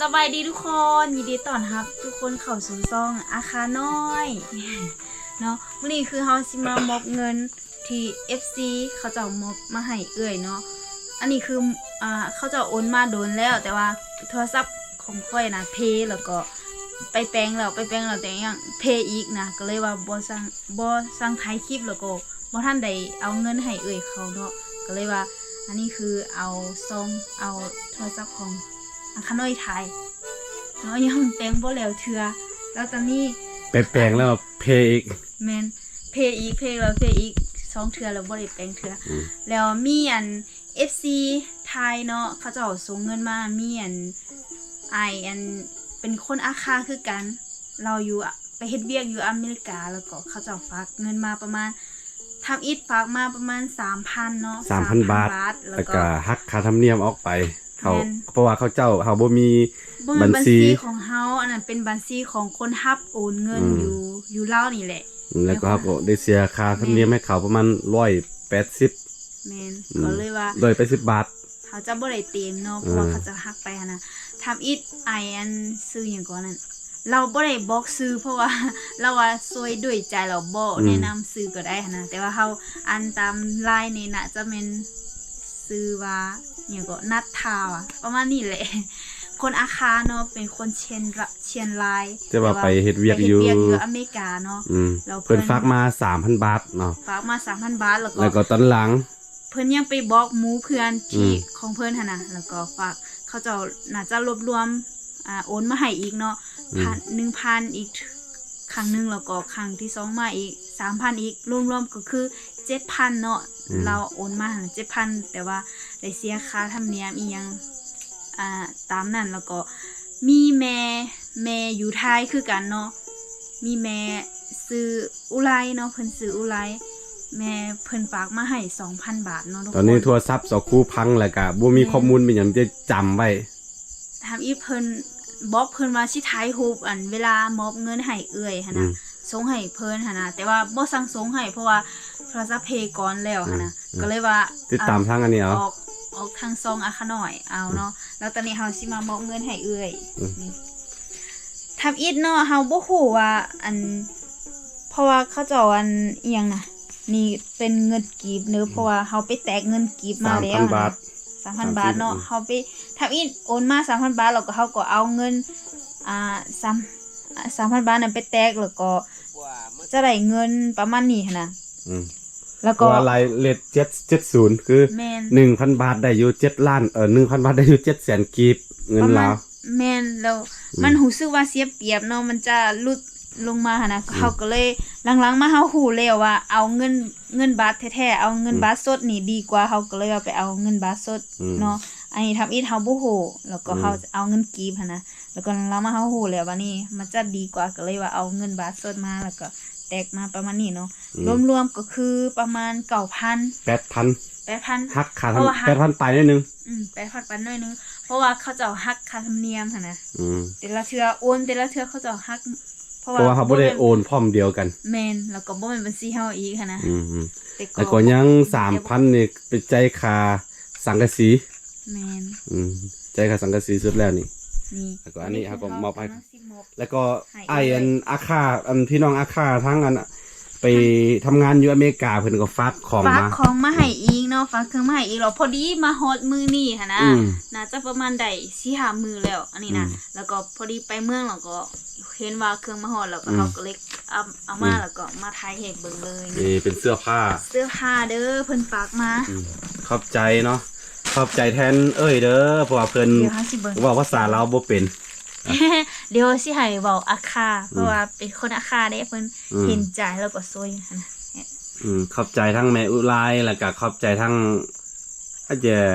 ສະບາຍດີທຸກຄົນ ຍິນດີຕ້ອນຮັບທຸກຄົນເຂົ້າສູ່ຊ່ອງອາຄານ້ອຍເນາະ. ມື້ນີ້ຄືເຮົາຊິມາມອບເງິນທີ່ເອັຟຊີເຂົາເຈົ້າມອບມາໃຫ້ເອື້ອຍເນາະ. ອັນນີ້ຄື ອ່າ ເຂົາເຈົ້າໂອນມາດົນແລ້ວ ແຕ່ວ່າໂທລະສັບຂອງຂ້ອຍນະເພ ແລ້ວກໍໄປແປງແລ້ວ ໄປແປງແລ້ວ ແຕ່ຍັງເພອີກນະ ກໍເລີຍວ່າບໍ່ສ້າງ ບໍ່ສ້າງຖ່າຍຄລິບ ແລ້ວກໍບໍ່ທັນໄດ້ເອົາເງິນໃຫ້ເອື້ອຍເຂົາເນາະ. ກໍເລີຍວ່າ ອັນນີ້ຄືເອົາຊອງ ເອົາໂທລະສັບຂອງອາຄານ້ອຍຖ່າຍເນາະ ຍັງແປງບໍ່ແລ້ວເທື່ອ. ແລ້ວຕອນນີ້ ໄປແປງແລ້ວເພອີກ. ແມ່ນ ເພອີກ ເພແລ້ວເພອີກ ສອງເທື່ອແລ້ວ ບໍ່ໄດ້ແປງເທື່ອ. ອືມ ແລ້ວມີອັນ ເອັຟຊີໄທເນາະ ເຂົາເຈົ້າສົ່ງເງິນມາ ມີອັນ ອ້າຍອັນເປັນຄົນອາຄາຄືກັນ ລາວຢູ່ ໄປເຮັດວຽກຢູ່ອາເມລິກາ ແລ້ວກໍເຂົາເຈົ້າຝາກເງິນມາປະມານ ທຳອິດຝາກມາປະມານສາມພັນເນາະ ສາມພັນບາດ ສາມພັນບາດ ແລ້ວກໍ ແລ້ວກໍຫັກຄ່າທຳນຽມອອກໄປ. ເຂົາ ແມ່ນ ເພາະວ່າເຂົາເຈົ້າ ເຮົາບໍ່ມີ ບໍ່ແມ່ນບັນຊີ ບັນຊີຂອງເຮົາ ອັນນັ້ນເປັນບັນຊີຂອງຄົນຮັບໂອນເງິນ ອືມ ຢູ່ ຢູ່ລາວນີ້ແຫຼະ. ແລ້ວກໍເຮົາກໍໄດ້ເສຍຄ່າທຳນຽມໃຫ້ເຂົາປະມານຮ້ອຍແປດສິບ. ແມ່ນ ອືມ ກໍເລີຍວ່າຮ້ອຍແປດສິບບາດ ເຮົາຈະບໍ່ໄດ້ເຕັມເນາະ ເພາະວ່າ ເອີ ເຂົາຈະຫັກໄປຫັ້ນນະ. ທຳອິດ ອ້າຍອັນຊື່ຫຍັງກ່ອນນັ້ນ ລາວບໍ່ໄດ້ບອກຊື່ ເພາະວ່າລາວວ່າຊ່ວຍດ້ວຍໃຈ ລາວບໍ່ ອືມ ແນະນຳຊື່ກໍໄດ້ຫັ້ນນະ. ແຕ່ວ່າເຮົາອ່ານຕາມລາຍນີ້ ໜ້າຈະແມ່ນຊື່ວ່າຫຍັງເກາະ ນັດທາວະ ປະມານນີ້ແຫຼະ. ຄົນອາຄາເນາະ ເປັນຄົນຊຽງລາ ຊຽງລາຍ ແຕ່ວ່າ ແຕ່ວ່າໄປເຮັດວຽກ ໄປເຮັດວຽກຢູ່ ຢູ່ອາເມລິກາເນາະ. ອືມ ແລ້ວເພິ່ນ ເພິ່ນຝາກມາສາມພັນບາດເນາະ ຝາກມາສາມພັນບາດ ແລ້ວກໍ ແລ້ວກໍຕອນຫຼັງ ເພິ່ນຍັງໄປບອກໝູ່ເພື່ອນທີ່ ອືມ ຂອງເພິ່ນຫັ້ນນະ ແລ້ວກໍຝາກ ເຂົາເຈົ້າໜ້າຈະລວບລວມ ອ່າ ໂອນມາໃຫ້ອີກເນາະ ອືມ ພັນ ໜຶ່ງພັນອີກຄັ້ງໜຶ່ງ ແລ້ວກໍຄັ້ງທີສອງມາອີກສາມພັນອີກ ລວມໆກໍຄືເຈັດພັນເນາະ. ອືມ ລາວໂອນມາຫັ້ນເຈັດພັນ ແຕ່ວ່າໄດ້ເສຍຄ່າທຳນຽມອີ່ຫຍັງ ອ່າ ຕາມນັ້ນ. ແລ້ວກໍມີແມ່ ແມ່ຢູ່ໄທຄືກັນເນາະ ມີແມ່ຊື່ອຸໄລເນາະ ເພິ່ນຊື່ອຸໄລ ແມ່ເພິ່ນຝາກມາໃຫ້ສອງພັນບາດເນາະທຸກຄົນ. ຕອນນີ້ໂທລະສັບສາວຄູພັງ ແລ້ວກະບໍ່ມີ ແມ່ນ ຂໍ້ມູນ ມີຫຍັງຈະຈຳໄວ້. ທຳອິດເພິ່ນບອກເພິ່ນວ່າຊິຖ່າຍຮູບ ອັນເວລາມອບເງິນໃຫ້ເອື້ອຍຫັ້ນນະ ອືມ ສົ່ງໃຫ້ເພິ່ນຫັ້ນນະ ແຕ່ວ່າບໍ່ສັ່ງສົ່ງໃຫ້ ເພາະວ່າໂທລະສັບເພກ່ອນແລ້ວຫັ້ນນະ ອືມ ກໍເລີຍວ່າ ຕິດຕາມທາງອັນນີ້ເອົາ ອອກ ອອກທາງຊ່ອງອາຄານ້ອຍເອົາເນາະ. ອືມ ແລ້ວຕອນນີ້ເຮົາຊິມາມອບເງິນໃຫ້ເອື້ອຍ ອືມ ນີ້ ທຳອິດເນາະ ເຮົາບໍ່ຮູ້ວ່າ ອັນ ເພາະວ່າເຂົາເຈົ້າ ອັນ ອີ່ຫຍັງນະ ນີ້ເປັນເງິນກີບເດີ ອືມ ເພາະວ່າເຮົາໄປແຕກເງິນກີບມາແລ້ວ ສາມພັນບາດ ສາມພັນບາດເນາະ ອືມ ເຮົາໄປ ທຳອິດໂອນມາສາມພັນບາດ ແລ້ວກໍເຮົາກໍເອົາເງິນ ອ່າ ສາມ ສາມພັນບາດນັ້ນໄປແຕກ ແລ້ວກໍຈະໄດ້ເງິນປະມານນີ້ຫັ້ນນະ. ອືມ ແລ້ວກໍ ເພາະວ່າລາຍເລດເຈັດ ເຈັດສູນ ຄື ແມ່ນ ໜຶ່ງພັນບາດໄດ້ຢູ່ເຈັດລ້ານ ເອີ ໜຶ່ງພັນບາດໄດ້ຢູ່ເຈັດແສນກີບ ເງິນລາວ ປະມານ ແມ່ນ ແລ້ວ ອືມ ມັນຮູ້ສຶກວ່າເສຍປຽບເນາະ ມັນຈະຫຼຸດລົງມາຫັ້ນນະ ອືມ ເຮົາກໍເລີຍ ຫຼັງໆມາເຮົາຮູ້ແລ້ວວ່າເອົາເງິນ ເງິນບາດແທ້ໆ ເອົາເງິນ ອືມ ບາດສົດນີ້ດີກວ່າ ເຮົາກໍເລີຍວ່າໄປເອົາເງິນບາດສົດ ອືມ ເນາະ. ອັນນີ້ທຳອິດເຮົາບໍ່ຮູ້ ແລ້ວກໍ ອືມ ເຮົາເອົາເງິນກີບຫັ້ນນະ ແລ້ວກໍຫຼັງໆມາເຮົາຮູ້ແລ້ວ ບາດນີ້ມັນຈະດີກວ່າ ກໍເລີຍວ່າເອົາເງິນບາດສົດມາ ແລ້ວກໍແຕກມາປະມານນີ້ເນາະ. ອືມ ລວມໆກໍຄືປະມານເກົ້າພັນ ແປດພັນ ແປດພັນ ຫັກຄ່າທຳ ເພາະວ່າຫັກ ແປດພັນປາຍໜ້ອຍໜຶ່ງ ອືມ ແປດພັນປາຍໜ້ອຍໜຶ່ງ ເພາະວ່າເຂົາເຈົ້າຫັກຄ່າທຳນຽມຫັ້ນນະ. ອືມ ແຕ່ລະເທື່ອໂອນ ແຕ່ລະເທື່ອເຂົາເຈົ້າຫັກ ເພາະວ່າ ເພາະວ່າເຮົາບໍ່ໄດ້ໂອນພ້ອມດຽວກັນ ແມ່ນ ແລ້ວກໍບໍ່ແມ່ນບັນຊີເຮົາອີກຫັ້ນນະ. ອືມ ແຕ່ກໍ ແຕ່ກໍຍັງສາມພັນນີ້ໄປຈ່າຍຄ່າສັງກະສີ. ແມ່ນ ອືມ ຈ່າຍຄ່າສັງກະສີສຸດແລ້ວນີ້ ນີ້ ແລ້ວກໍອັນນີ້ເຮົາກໍມອບໃຫ້ ແລ້ວກໍອ້າຍອັນອາຄາ ອັນພີ່ນ້ອງອາຄາທາງອັນ ໄປທຳງານຢູ່ອາເມລິກາ ເພິ່ນກໍຝາກຂອງມາ ຝາກຂອງມາໃຫ້ອີກເນາະ ຝາກເຄື່ອງມາໃຫ້ອີກ ແລ້ວພໍດີມາຮອດມື້ນີ້ຫັ້ນນະ ອືມ ໜ້າຈະປະມານໄດ້ສີ່ຫ້າມື້ແລ້ວ ອັນນີ້ນະ ອືມ ແລ້ວກໍພໍດີໄປເມືອງ ແລ້ວກໍເຫັນວ່າເຄື່ອງມາຮອດ ແລ້ວກໍ ອືມ ເຮົາກໍເລີຍເອົາ ເອົາມາ ອືມ ແລ້ວກໍມາຖ່າຍໃຫ້ເບິ່ງເລີຍ. ນີ້ເປັນເສື້ອຜ້າ ເສື້ອຜ້າເດີ ເພິ່ນຝາກມາ ອືມ ຂອບໃຈເນາະ ຂອບໃຈແທນເອື້ອຍເດີ ເພາະວ່າເພິ່ນ ດຽວເຮົາຊິເບິ່ງ ເວົ້າພາສາລາວບໍ່ເປັນ ດຽວຊິໃຫ້ເວົ້າອາຄາ ອືມ ເພາະວ່າເປັນຄົນອາຄາເດ້ ເພິ່ນ ອືມ ເຫັນໃຈແລ້ວກໍຊ່ວຍຫັ້ນນະ. ອືມ ຂອບໃຈທັງແມ່ອຸລາຍ ແລ້ວກໍຂອບໃຈທັງອາເຈ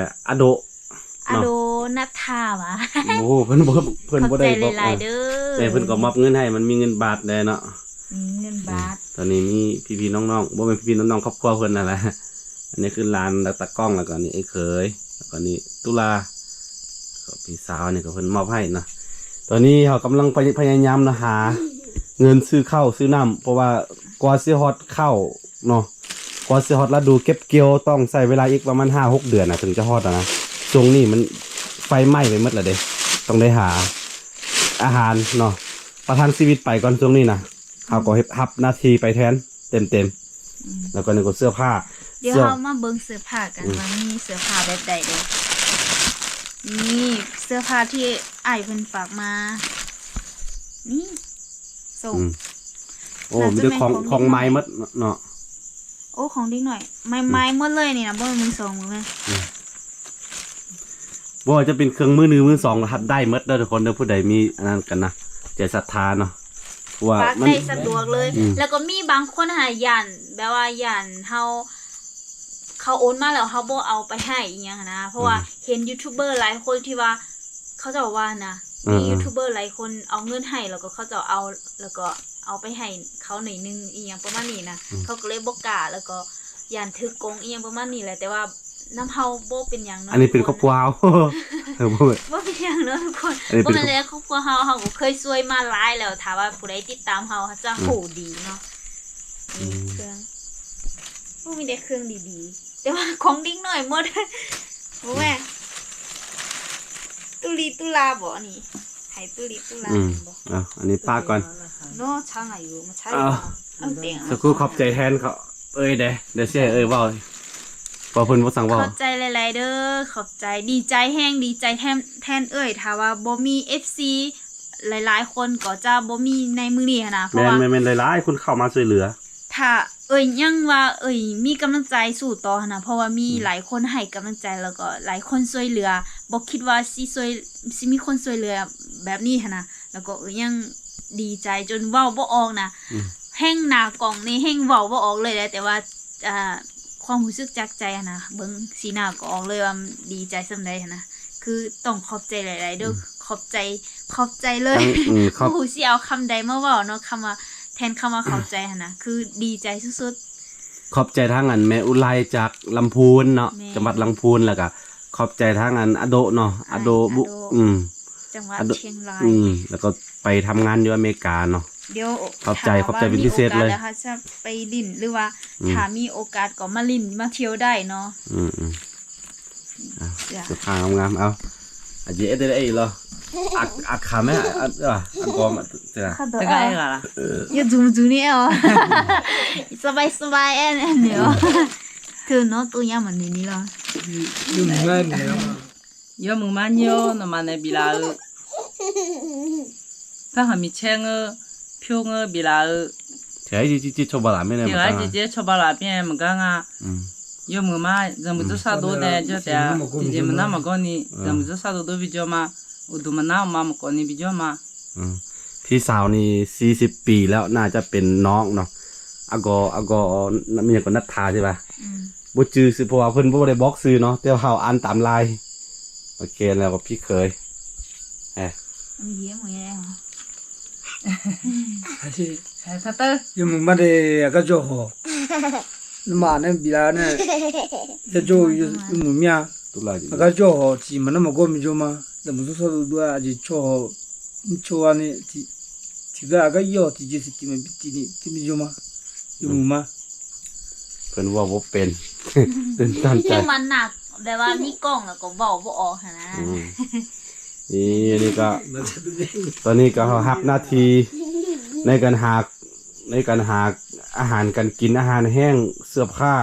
ອາໂດ ອາໂດ ເນາະ ນັດທາຫວາ ບໍ່ຮູ້ ເພິ່ນບໍ່ ເພິ່ນບໍ່ໄດ້ບອກ ຂອບໃຈຫຼາຍໆເດີ ແມ່ເພິ່ນກໍມອບເງິນໃຫ້ ມັນມີເງິນບາດແດ່ເນາະ ມີເງິນບາດ ອືມ ຕອນນີ້ມີພີ່ໆນ້ອງໆ ບໍ່ແມ່ນພີ່ໆນ້ອງໆ ຄອບຄົວເພິ່ນນັ້ນແຫຼະ. ອັນນີ້ຄືຫຼານ ແລ້ວຕາກ້ອງ ແລ້ວກໍນີ້ໄອ້ເຂີຍ ແລ້ວກໍນີ້ຕຸລາ ກໍພີ່ສາວນີ້ກໍເພິ່ນມອບໃຫ້ເນາະ. ຕອນນີ້ເຮົາກຳລັງພະຍາ ພະຍາຍາມເນາະ ຫາເງິນຊື້ເຂົ້າຊື້ນ້ຳ ເພາະວ່າກວ່າຊິຮອດເຂົ້າເນາະ ກວ່າຊິຮອດລະດູເກັບກ່ຽວ ຕ້ອງໃຊ້ເວລາອີກປະມານຫ້າຫົກເດືອນນະ ເຖິງຈະຮອດຫັ້ນນະ. ຊ່ວງນີ້ມັນ ໄຟໄໝ້ໄປໝົດແລ້ວເດ້ ຕ້ອງໄດ້ຫາອາຫານເນາະ ປະທັງຊີວິດໄປກ່ອນຊ່ວງນີ້ນະ ເຮົາກໍເຮັດ ຮັບໜ້າທີ່ໄປແທນເຕັມໆ ອືມ ແລ້ວກໍນີ້ກໍເສື້ອຜ້າ ດຽວເຮົາມາເບິ່ງເສື້ອຜ້າກັນ ອືມ ວ່າມີເສື້ອຜ້າແບບໃດເດີ ນີ້ເສື້ອຜ້າທີ່ອ້າຍເພິ່ນຝາກມາ ນີ້ ໂອ້ ມີແຕ່ຂອງ ຂອງໃໝ່ໝົດເນາະ ໂອ້ ຂອງເດັກນ້ອຍ ໃໝ່ໆໝົດເລີຍນີ້ນະ ບໍ່ແມ່ນມືສອງເລີຍ ອືມ ບໍ່ວ່າຈະເປັນເຄື່ອງມືໜຶ່ງມືສອງ ຮັບໄດ້ໝົດເດີທຸກຄົນເດີ ຜູ້ໃດມີອັນນັ້ນກັນນະ ໃຈສັດທາເນາະ ເພາະວ່າມັນ ຝາກໄດ້ສະດວກເລີຍ ອືມ ແລ້ວກໍມີບາງຄົນຫາຢ້ານ ແບບວ່າຢ້ານເຮົາ ເຂົາໂອນມາແລ້ວເຮົາບໍ່ເອົາໄປໃຫ້ອີ່ຫຍັງຫັ້ນນະ ເພາະວ່າ ອືມ ເຫັນຢູທູບເບີຫຼາຍຄົນທີ່ວ່າ ເຂົາເຈົ້າວ່ານະ ເອີ ມີຢູທູບເບີຫຼາຍຄົນເອົາເງິນໃຫ້ ແລ້ວກໍເຂົາເຈົ້າເອົາ ແລ້ວກໍເອົາໄປໃຫ້ເຂົາໜ້ອຍໜຶ່ງອີ່ຫຍັງປະມານນີ້ນະ ອືມ ເຂົາກໍເລີຍບໍ່ກ້າ ແລ້ວກໍຢ້ານຖືກໂກງອີ່ຫຍັງປະມານນີ້ແຫຼະ ແຕ່ວ່ານຳເຮົາບໍ່ເປັນຫຍັງເນາະ ອັນນີ້ເປັນຄອບຄົວເຮົາ ເອີ ບໍ່ເປັນ ບໍ່ເປັນຫຍັງເນາະທຸກຄົນ ອັນນີ້ເປັນ ບໍ່ແມ່ນແຫຼະ ຄອບຄົວເຮົາ ເຮົາກໍເຄີຍຊ່ວຍມາຫຼາຍແລ້ວ ຖ້າວ່າຜູ້ໃດຕິດຕາມເຮົາ ເຂົາຈະ ອືມ ຮູ້ດີເນາະ ອືມ ມີເຄື່ອງ ໂອ້ ມີແຕ່ເຄື່ອງດີໆ ແຕ່ວ່າຂອງເດັກນ້ອຍໝົດ ບໍ່ແມ່ນ ຕຸລີຕຸລາບໍນີ້ ໃຫ້ຕຸລີຕຸລາ ອືມ ແມ່ນບໍ່ ເອົາ ອັນນີ້ປະກ່ອນເນາະ ຊ່າງອາຍຸມາໃຊ້ ເອົາ ເອົາແຕ່ງ ສະກູຂອບໃຈແທນເຂົາເອີຍເດ້ ດຽວຊິໃຫ້ເອີຍເວົ້າ ເພາະເພິ່ນບໍ່ສັງເວົ້າ ຂອບໃຈຫຼາຍໆເດີ ຂອບໃຈ ດີໃຈແຮງ ດີໃຈແທນ ແທນເອີຍ ຖ້າວ່າບໍ່ມີເອັຟຊີຫຼາຍໆຄົນກໍຈະບໍ່ມີໃນມື້ນີ້ຫັ້ນນະ ເພາະວ່າ ແມ່ນໆ ຫຼາຍໆຄົນເຂົ້າມາຊ່ວຍເຫຼືອ ຖ້າເອີຍຍັງວ່າເອີຍມີກຳລັງໃຈສູ້ຕໍ່ຫັ້ນນະ ເພາະວ່າມີ ອືມ ຫຼາຍຄົນໃຫ້ກຳລັງໃຈ ແລ້ວກໍຫຼາຍຄົນຊ່ວຍເຫຼືອ ບໍ່ຄິດວ່າຊິຊ່ວຍ ຊິມີຄົນຊ່ວຍເຫຼືອແບບນີ້ຫັ້ນນະ ແລ້ວກໍເອີຍຍັງດີໃຈຈົນເວົ້າບໍ່ອອກນະ ອືມ ແຮງໜ້າກ້ອງນີ້ແຮງເວົ້າບໍ່ອອກເລີຍແຫຼະ ແຕ່ວ່າ ອ່າ ຄວາມຮູ້ສຶກຈາກໃຈຫັ້ນນະ ເບິ່ງສີໜ້າກໍອອກເລີຍວ່າດີໃຈສ່ຳໃດຫັ້ນນະ ຄືຕ້ອງຂອບໃຈຫຼາຍໆເດີ ອືມ ຂອບໃຈ ຂອບໃຈເລີຍ ອືມ ຂອບ ບໍ່ຮູ້ຊິເອົາຄຳໃດມາເວົ້າເນາະ ຄຳວ່າ ແທນຄຳວ່າຂອບໃຈຫັ້ນນະ ຄືດີໃຈສຸດໆ ຂອບໃຈທາງອັນແມ່ອຸໄລຈາກລຳພູນເນາະ ແມ່ນ ຈັງຫວັດລຳພູນ ແລ້ວກະຂອບໃຈທາງອັນອາໂດະເນາະ ອາໂດະ ອາໂດະ ອາໂດະ ອືມ ຈັງຫວັດ ອາໂດະ ຊຽງລາຍ ອືມ ແລ້ວກໍໄປທຳງານຢູ່ອາເມລິກາເນາະ ດຽວ ຂອບໃຈ ຂອບໃຈເປັນພິເສດເລີຍ ຖ້າວ່າມີໂອກາດແລ້ວເຮົາຈະໄປຫຼິ້ນ ຫຼືວ່າ ອືມ ຖ້າມີໂອກາດກໍມາຫຼິ້ນມາທ່ຽວໄດ້ເນາະ ອືມໆ ອ່ະ ເສື້ອຜ້າງາມໆ ເອົາ ອາຈິເອັດໄດ້ອີກເນາະ ອັກ ອັກຂາແມ່ ອັກ ອັກກອມ ເສື້ອ ຕະກາອີກລະ ເອີ ຍາຈູມຈູນີ້ເອົາ ສະບາຍສະບາຍແອນແອນເນາະ ເທີເນາະ ໂຕຍາມມັນນີ້ລະ ຍາມມັນນີ້ລະ ယွະ မုၢ်မႃး ယိူဝ်း နမၢၼ်ႈၼႆႉ ဘီလႃႈဢိူဝ်ႈ ၽႂ်ႁႃမီးၶျႅင်းဢိူဝ်ႈ ၽဵဝ်ႈဢိူဝ်ႈ ဘီလႃႈဢိူဝ်ႈ ထေႇၸေႇၸေႇ ၶျေႃႇပႃႇလႃႇ မႅၼ်ႈၼႃႇ ထေႇၸေႇၸေႇ ၶျေႃႇပႃႇလႃႇ မႅၼ်ႈ မၼ်းၵေႃႈငႃႈ ဢိုမ်း ယွႆႈမိူဝ်းမႃး ၸွမ်းၸဝ်ႈသႃႇတူဝ်ၼႆႉ ၸဝ်ႈတႄႉ ဢိုမ်း တီႈၸဵမ်ၼႃႇ မၼ်းၵေႃႈၼႆႉ ဢိူဝ်ႈ ၸွမ်းၸဝ်ႈသႃႇတူဝ် တူဝ်ဝီႇၸေႃႇမႃး ဢုတုမ်မၼႃႇ မႃး မၼ်းၵေႃႈၼႆႉ ဝီႇၸေႃႇမႃး ဢိုမ်း ပီႈသၢဝ်ၼႆႉ သီႇသိບပီယဝ်ႉ ၼႃႇၸႃႇပဵၼ်ၼွင်ႉၼေႃႈ ဢႃႇၵေႃႇ ဢႃႇၵေႃႇ မၼ်းယင်းၵေႃႈ ၼတ်ႉထႃႇ ၸႂ်ႈပႃႇ ဢိုမ်း บ่ຈື່ຊື່ ເພາະວ່າເພິ່ນບໍ່ໄດ້ບອກຊື່ເນາະ ແຕ່ວ່າເຮົາອ່ານຕາມລາຍ ໂອເຄ ແລ້ວກໍພີ່ເຂີຍ ເອີ ယွႆႈမုၼ်မႃး တႄႉ ဢၵႃႈၸေႃႉႁေႃႈ ၼႃႇမႃႇၼႆႉ ဝီႇလႃႇၼႆႉ ယႃႇၸူဝ်ႈ ယွႆႈမုၼ်မႃး တူႇလႃႇ ဢၵႃႈၸေႃႉႁေႃႈ ထီႇမၼ်းၼႃႇ မႃးၵေႃႈ မီးၸူဝ်ႈမႃး လႄႈ မၼ်းသူႇသူႇတူၺ်း ဢၵႃႈၸေႃႉႁေႃႈ မီးၸူဝ်ႈဝႃႈၼႆႉ ထီႇ ထီႇၵေႃႈ ဢၵႃႈယေႃႈ ထီႇၵေႃႈ သတိမၼ်း ပီႇတီႇၼႆႉ ထီႇမီးၸူဝ်ႈမႃး ယွႆႈမုၼ်မႃး ဢိုမ်း ၽိူၼ်ဝໍ້າບໍ່ເປັນ ຕື່ນຕັນໃຈ ແຕ່ວ່າໜັກ ແບບວ່າມີກ້ອງແລ້ວກໍເວົ້າບໍ່ອອກຫັ້ນນະ ອືມ ນີ້ ອັນນີ້ກໍ ຕອນນີ້ກໍເຮົາຮັບໜ້າທີ່ໃນການຫາ ໃນການຫາອາຫານການກິນ ອາຫານແຫ້ງ ເສື້ອຜ້າ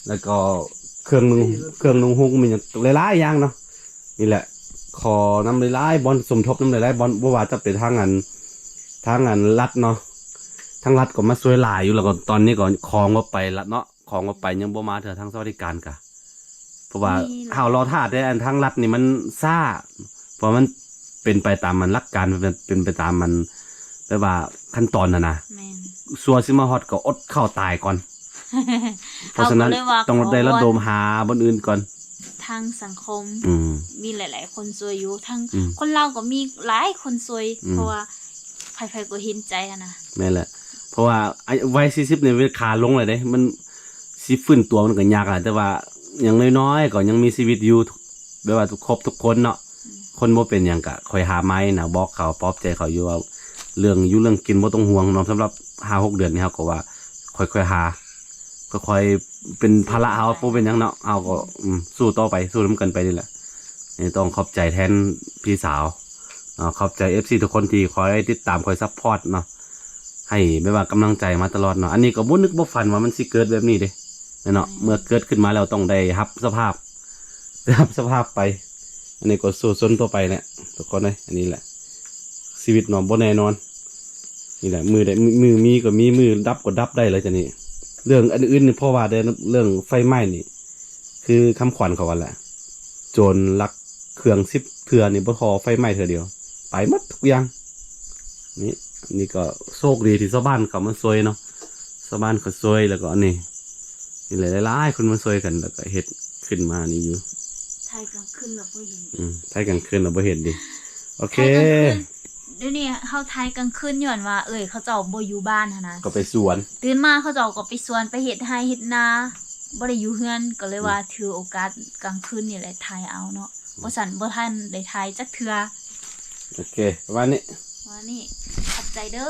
ແລ້ວກໍເຄື່ອງນຸ່ງ ເຄື່ອງນຸ່ງຫຸ່ງ ມີຫຍັງຫຼາຍໆຢ່າງເນາະ ນີ້ແຫຼະ ຂໍນຳຫຼາຍໆບ່ອນ ສົມທົບນຳຫຼາຍໆບ່ອນ ບໍ່ວ່າຈະເປັນທາງອັນ ທາງອັນລັດເນາະ ທາງລັດກໍມາຊ່ວຍຫຼາຍຢູ່ ແລ້ວກໍຕອນນີ້ກໍຂອງກໍໄປລະເນາະ ຂອງກໍໄປຍັງບໍ່ມາເທື່ອ ທາງສະຫວັດດີການກະ ເພາະວ່າເຮົາລໍຖ້າແຕ່ອັນທາງລັດນີ້ມັນຊ້າ ເພາະມັນເປັນໄປຕາມມັນຫຼັກການ ເປັນ ເປັນໄປຕາມມັນ ແບບວ່າຂັ້ນຕອນຫັ້ນນະ ແມ່ນ ຊົ່ວຊິມາຮອດກໍອົດເຂົ້າຕາຍກ່ອນ ເພາະສະນັ້ນຕ້ອງໄດ້ລະດົມຫາບ່ອນອື່ນກ່ອນ ທາງສັງຄົມ ອືມ ມີຫຼາຍໆຄົນຊ່ວຍຢູ່ ທັງ ອືມ ຄົນລາວກໍມີຫຼາຍຄົນຊ່ວຍ ອືມ ເພາະວ່າໃຜໆກໍເຫັນໃຈຫັ້ນນະ ແມ່ນແຫຼະ ເພາະວ່າໄວສີ່ສິບນີ້ເວນຂາລົງແລ້ວເດ້ ມັນຊິຟື້ນຕົວມັນກໍຍາກແຫຼະ ແຕ່ວ່າຢ່າງນ້ອຍໆກໍຍັງມີຊີວິດຢູ່ ແບບວ່າທຸກ ຄົບທຸກຄົນເນາະ ອືມ ຄົນບໍ່ເປັນຫຍັງກະຄ່ອຍຫາໃໝ່ນະ ບອກເຂົາ ປອບໃຈເຂົາຢູ່ວ່າ ເລື່ອງຢູ່ເລື່ອງກິນບໍ່ຕ້ອງຫ່ວງເນາະ ສຳລັບຫ້າຫົກເດືອນນີ້ ເຮົາກໍວ່າຄ່ອຍໆຫາ ຄ່ອຍໆເປັນພາລະເຮົາ ບໍ່ເປັນຫຍັງເນາະ ເຮົາກໍ ອືມ ສູ້ຕໍ່ໄປ ສູ້ນຳກັນໄປນີ້ແຫຼະ ນີ້ຕ້ອງຂອບໃຈແທນພີ່ສາວເນາະ ຂອບໃຈເອັຟຊີທຸກຄົນທີ່ຄອຍຕິດຕາມ ຄອຍຊັບພອດເນາະ ໃຫ້ແບບວ່າກຳລັງໃຈມາຕະຫຼອດເນາະ. ອັນນີ້ກໍບໍ່ນຶກບໍ່ຝັນວ່າມັນຊິເກີດແບບນີ້ເດ້ ແມ່ນເນາະ. ເມື່ອເກີດຂຶ້ນມາແລ້ວຕ້ອງໄດ້ຮັບສະພາບ ໄດ້ຮັບສະພາບໄປ. ອັນນີ້ກໍສູ້ຊົນຕໍ່ໄປແຫຼະທຸກຄົນເອີຍ. ອັນນີ້ແຫຼະຊີວິດເນາະ ບໍ່ແນ່ນອນ. ນີ້ແຫຼະ ມື້ໃດ ມື້ມີກໍມີ ມື້ດັບກໍດັບໄດ້ແລ້ວ. ຈາກນີ້ເລື່ອງອັນອື່ນນີ້ ເພາະວ່າໄດ້ເລື່ອງໄຟໄໝ້ນີ້ ຄືຄຳຂວັນເຂົາວ່າແຫຼະ ໂຈນລັກເຄື່ອງສິບເທື່ອນີ້ ບໍ່ພໍໄຟໄໝ້ເທື່ອດຽວ ໄປໝົດທຸກຢ່າງ. ນີ້ ນີ້ກໍໂຊກດີທີ່ຊາວບ້ານເຂົາມາຊ່ວຍເນາະ ຊາວບ້ານເຂົາຊ່ວຍ. ແລ້ວກໍອັນນີ້ ນີ້ແຫຼະ ຫຼາຍໆຄົນມາຊ່ວຍກັນ ແລ້ວກໍເຮັດຂຶ້ນມານີ້ຢູ່. ໄທກາງຄືນລະບໍ່ເຫັນ ອືມ ໄທກາງຄືນລະບໍ່ເຫັນເດ້. ໂອເຄ ໄທກາງຄືນ ດຽວນີ້ເຮົາໄທກາງຄືນ ຍ້ອນວ່າເອີຍເຂົາເຈົ້າບໍ່ຢູ່ບ້ານຫັ້ນນະ ກໍໄປສວນ ຕື່ນມາເຂົາເຈົ້າກໍໄປສວນ ໄປເຮັດໄຮ່ເຮັດນາ ບໍ່ໄດ້ຢູ່ເຮືອນ ກໍເລີຍວ່າ ອືມ ຖືໂອກາດກາງຄືນນີ້ແຫຼະ ໄທເອົາເນາະ. ອືມ ບໍ່ຊັ້ນບໍ່ທັນໄດ້ໄທຈັກເທື່ອ. ໂອເຄ ປະມານນີ້ ປະມານນີ້ ຂອບໃຈເດີ.